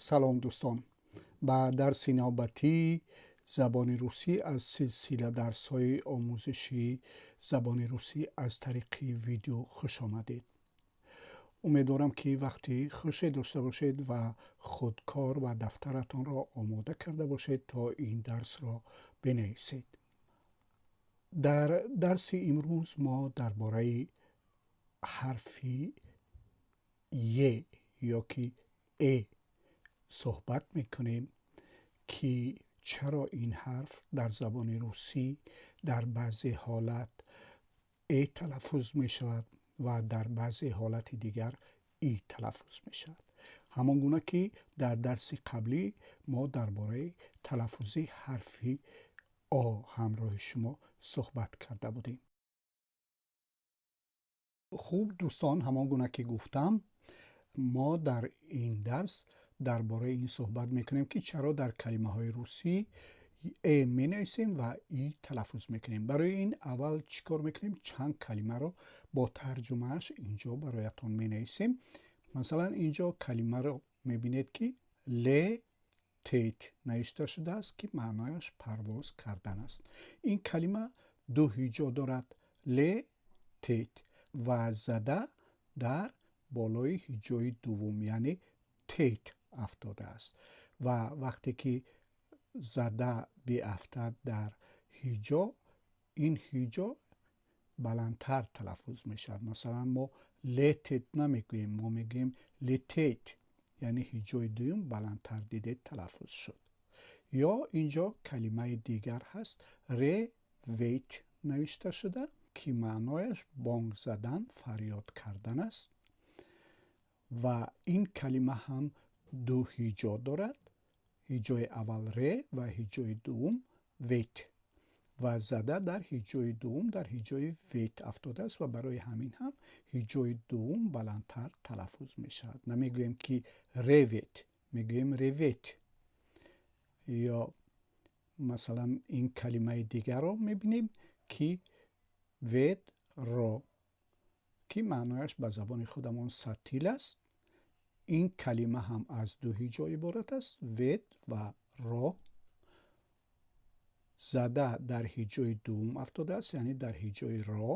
Салом, дӯстон! Ба дарси навбатии забони русӣ аз силсила дарсҳои омӯзиши забони русӣ аз тариқи видео хуш омадед. Умедворам, ки вақти хуше дошта бошед ва худкор ва дафтаратонро омода карда бошед, то ин дарсро бинависед. Дар дарси имрӯз мо дар бораи ҳарфи е ё ки э суҳбат мекунем, ки чаро ин ҳарф дар забони русӣ дар баъзе ҳолат э талаффуз мешавад ва дар баъзе ҳолати дигар и талаффуз мешавад. Ҳамон гуна ки дар дарси қаблӣ мо дар бораи талаффузи ҳарфи о ҳамроҳи шумо суҳбат карда будем. Хуб, дӯстон, ҳамон гуна ки гуфтам, мо дар ин дарс дар бораи ин суҳбат мекунем, ки чаро дар калимаҳои русӣ э менависем ва и талаффуз мекунем. Барои ин аввал чӣ кор мекунем? Чанд калимаро бо тарҷумааш инҷо бароятон менависем. Масалан, инҷо калимаро мебинед, ки лететь навишта шудааст, ки маънояш парвоз кардан аст. Ин калима ду ҳиҷо дорад: лететь, ва зада дар болои ҳиҷои дуввум, яъне тет, афтодааст. Ва вақте ки зада биафтад дар ҳиҷо, ин ҳиҷо баландтар талаффуз мешавад. Масалан, мо летет намегӯем, мо мегӯем лететь, яъне ҳиҷои дуюм баландтар, дидед, талаффуз шуд. Ё инҷо калимаи дигар ҳаст, реветь навишта шуда, ки маънояш бонг задан, фарёд кардан аст. Ва ин калима ҳам ду ҳиҷо дорад: ҳиҷои аввал ре ва ҳиҷои дуввум веть, ва зада дар ҳиҷои дуввум, дар ҳиҷои веть афтодааст ва барои ҳамин ҳам ҳиҷои дуввум баландтар талаффуз мешавад. Намегӯем, ки реветь, мегӯем реветь. Ё масалан, ин калимаи дигарро мебинем, ки ведро, ки маънояш ба забони худамон сатил аст. Ин калима ҳам аз ду ҳиҷо иборат аст: вед ва ро. Зада дар ҳиҷои дуввум афтодааст, яъне дар ҳиҷои ро.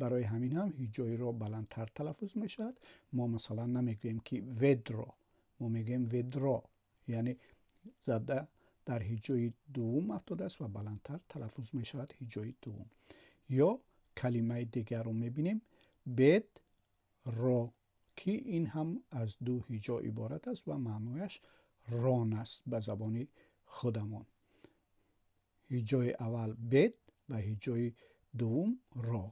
Барои ҳамин ҳам ҳиҷои ро баландтар талаффуз мешавад. Мо, масалан, намегӯем, ки ведро, мо мегӯем ведро, яъне зада дар ҳиҷои дуввум афтодааст ва баландтар талаффуз мешавад ҳиҷои дуввум. Ё калимаи дигарро мебинем: бедро, ки ин ҳам аз ду ҳиҷо иборат аст ва маънояш рон аст ба забони худамон. Ҳиҷои аввал бед ва ҳиҷои дуввум ро.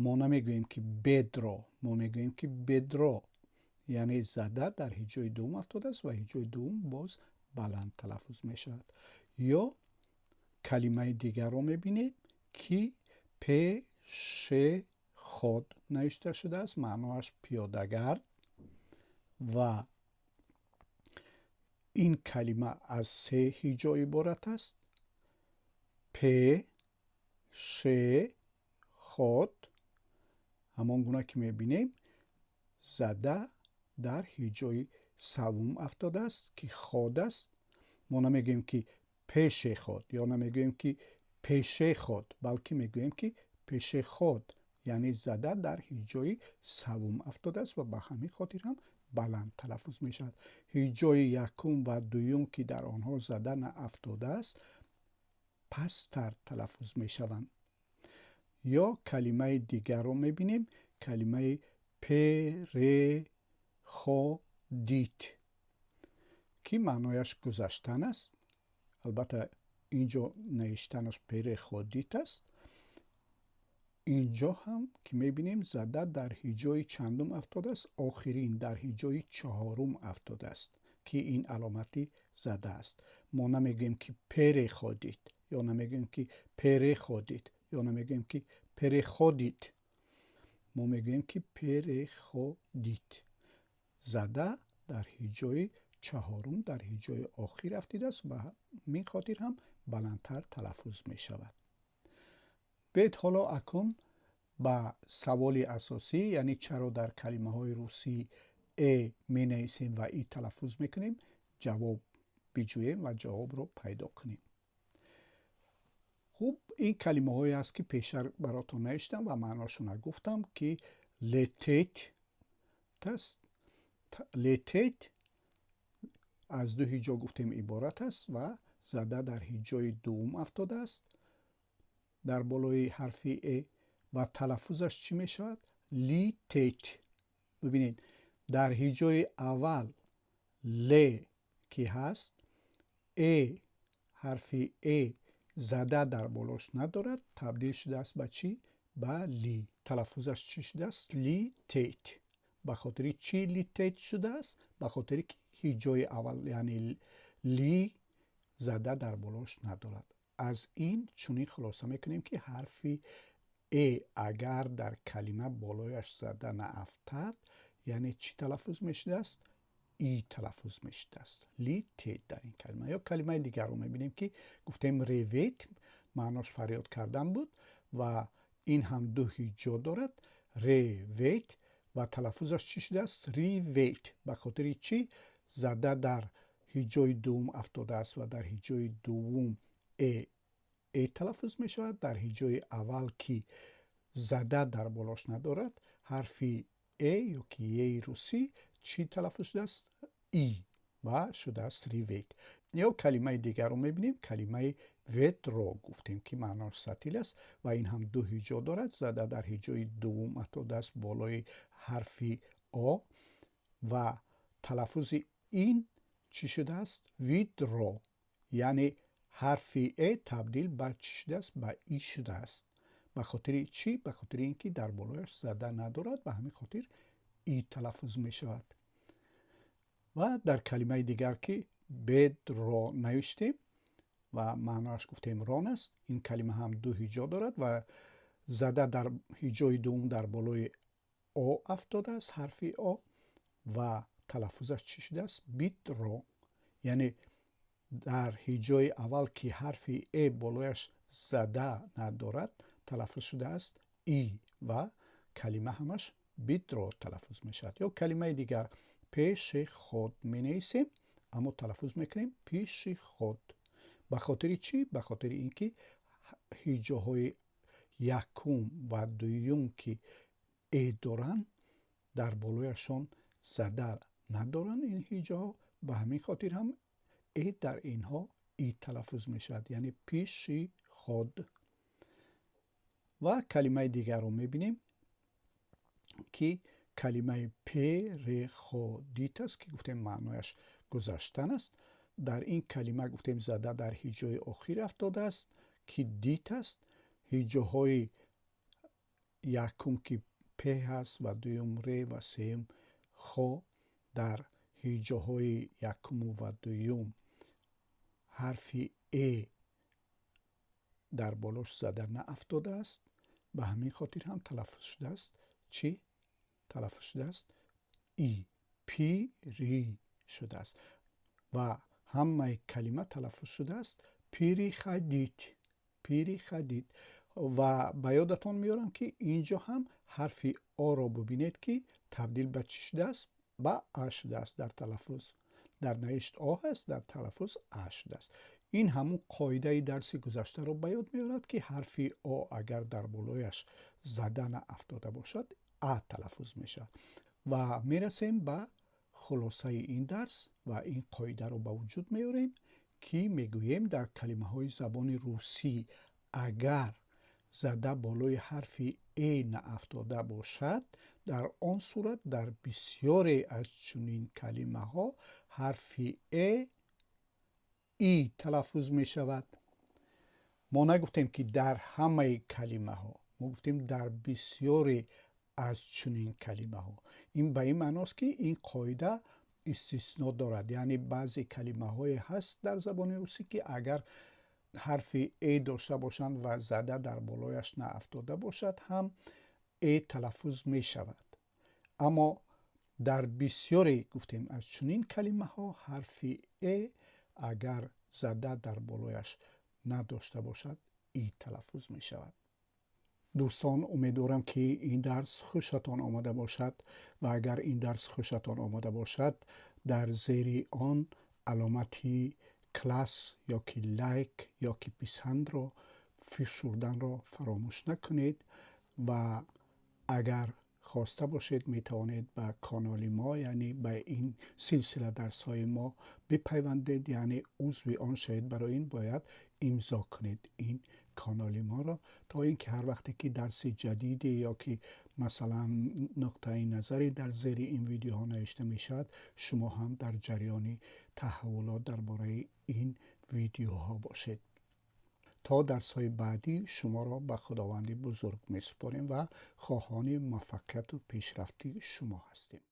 Мо намегӯем, ки бедро, мо мегӯем, ки бедро, яъне зада дар ҳиҷои дуввум афтодааст ва ҳиҷои дуввум боз баланд талаффуз мешавад. Ё калимаи дигарро мебинем, ки пешеход навишта шудааст, маъноаш пиёдагард, ва ин калима аз се ҳиҷо иборат аст: пе, ше, ход. Ҳамон гуна ки мебинем, зада дар ҳиҷои саввум афтодааст, ки ход аст. Мо намегӯем, ки пешеход, ё намегӯем, ки пешеход, балки мегӯем, ки пешеход, яъне зада дар ҳиҷои саввум афтодааст ва ба ҳамин хотир ҳам баланд талаффуз мешавад. Ҳиҷои якум ва дуюм, ки дар онҳо зада наафтодааст, пасттар талаффуз мешаванд. Ё калимаи дигарро мебинем, калимаи переходить, ки маънояш гузаштан аст. Албатта, инҷо навиштанаш переходить аст. Инҷо ҳам ки мебинем, зада дар ҳиҷои чандум афтодааст? Охирин, дар ҳиҷои чаҳорум афтодааст, ки ин аломати зада аст. Мо намегӯем, ки переходить, ё намегӯем, ки переходить, ё намегӯем, ки переходить, мо мегӯем, ки переходить. Зада дар ҳиҷои чаҳорум, дар ҳиҷои охир афтидааст ва ҳамин хотир ҳам баландтар талаффуз мешавад. Биёед ҳоло акнун ба саволи асосӣ, яъне чаро дар калимаҳои русӣ э э менависем ва и талаффуз мекунем, ҷавоб биҷӯем ва ҷавобро пайдо кунем. Хуб, ин калимаҳое аст, ки пештар баротон навиштам ва маъношона гуфтам, ки лететь аст. Лететь аз ду ҳиҷо, гуфтем, иборат аст ва зада дар ҳиҷои дуввум афтодааст дар болои ҳарфи э ва талаффузаш чӣ мешавад? Литеть. Бибинед, дар ҳиҷои аввал ле ки ҳаст, э, ҳарфи э зада дар болош надорад, табдил шудааст ба чӣ? Ба ли. Талаффузаш чӣ шудааст? Литеть. Ба хотири чӣ литеть шудааст? Ба хотире ки ҳиҷои аввал, яъне ли, зада дар болош надорад. Аз ин чунин хулоса мекунем, ки ҳарфи э агар дар калима болояш зада наафтад, яъне чӣ талаффуз мешудааст? И талаффуз мешудааст, литеть дар ин калима. Ё калимаи дигарро мебинем, ки гуфтем реветь, маънош фарёд кардан буд ва ин ҳам ду ҳиҷо дорад, реветь, ва талаффузаш чӣ шудааст? Реветь. Ба хотири чӣ? Зада дар ҳиҷои дуввум афтодааст ва дар ҳиҷои дуввум э э талаффуз мешавад. Дар ҳиҷои аввал, ки зада дар болош надорад, ҳарфи э ё ки еи русӣ чӣ талаффуз шудааст? И, ва шудааст реветь. Ё калимаи дигарро мебинем, калимаи ведро, гуфтем, ки маънош сатил аст ва ин ҳам ду ҳиҷо дорад. Зада дар ҳиҷои дуввум афтодааст болои ҳарфи о ва талаффузи ин чӣ шудааст? Видро. Яъне ҳарфи э табдил ба чӣ шудааст? Ба и шудааст. Ба хотири чӣ? Ба хотири ин ки дар болояш зада надорад, ба ҳамин хотир и талаффуз мешавад. Ва дар калимаи дигар, ки бедро навиштем ва маъноаш, гуфтем, рон аст, ин калима ҳам ду ҳиҷо дорад ва зада дар ҳиҷои дуввум дар болои о афтодааст, ҳарфи о, ва талаффузаш чӣ шудааст? Бидро. Яъне дар ҳиҷои аввал, ки ҳарфи э болояш зада надорад, талаффуз шудааст и ва калима ҳамаш бидро талаффуз мешавад. Ё калимаи дигар, пешеход менависем, аммо талаффуз мекунем пишиход. Ба хотири чӣ? Ба хотири ин ки ҳиҷоҳои якум ва дуюм, ки э доранд, дар болояшон зада надоранд ин ҳиҷоҳо. Ба ҳамин хотир ҳам э дар инҳо и талаффуз мешавад, яъне пишиход. Ва калимаи дигарро мебинем, ки калимаи переходить аст, ки гуфтем, маънояш гузаштан аст. Дар ин калима, гуфтем, зада дар ҳиҷои охир афтодааст, ки дить аст. Ҳиҷоҳои якум, ки п ҳаст, ва дуюм ре ва сеюм хо, дар ҳиҷоҳои якуму ва дуюм ҳарфи э дар болош зада наафтодааст. Ба ҳамин хотир ҳам талаффуз шудааст. Чӣ талаффуз шудааст? И, пири шудааст ва ҳамаи калима талаффуз шудааст переходить, переходить. Ва ба ёдатон меорам, ки ин ҷо ҳам ҳарфи оро бубинед, ки табдил ба чӣ шудааст? Ба а шудааст дар талаффуз. Дар навишт о ҳаст, дар талаффуз а шудааст. Ин ҳамун қоидаи дарси гузаштаро ба ёд меорад, ки ҳарфи о агар дар болояш зада наафтода бошад, а талаффуз мешавад. Ва мерасем ба хулосаи ин дарс ва ин қоидаро ба вуҷуд меорем, ки мегӯем, дар калимаҳои забони русӣ агар зада болои ҳарфи э наафтода бошад, дар он сурат дар бисёре аз чунин калимаҳо ҳарфи э и талаффуз мешавад. Мо нагуфтем, ки дар ҳамаи калимаҳо, мо гуфтем, дар бисёре аз чунин калимаҳо. Ин ба ин маъност, ки ин қоида истисно дорад, яъне баъзе калимаҳое ҳаст дар забони русӣ, ки агар ҳарфи э дошта бошанд ва зада дар болояш наафтода бошад ҳам, э талаффуз мешавад. Аммо дар бисёре, гуфтем, аз чунин калимаҳо ҳарфи э агар зада дар болояш надошта бошад, и талаффуз мешавад. Дӯстон, умедворам, ки ин дарс хушатон омада бошад ва агар ин дарс хушатон омада бошад, дар зери он аломати класс ё ки лайк ё ки писандро фишурданро фаромӯш накунед ва агар хоста бошед, метавонед ба канали мо, яъне ба ин силсила дарсҳои мо бипайвандед, яъне узви он шавед. Барои ин бояд имзо кунед ин канали моро, то ин ки ҳар вақте ки дарси ҷадиде ё ки масалан нуқтаи назаре дар зери ин видеоҳо навишта мешавад, шумо ҳам дар ҷараёни таҳаввулот дар бораи ин видеоҳо бошед. То дарсҳои баъдӣ шуморо ба Худованди бузург месупорем ва хоҳони муваффақияту пешрафти шумо ҳастем.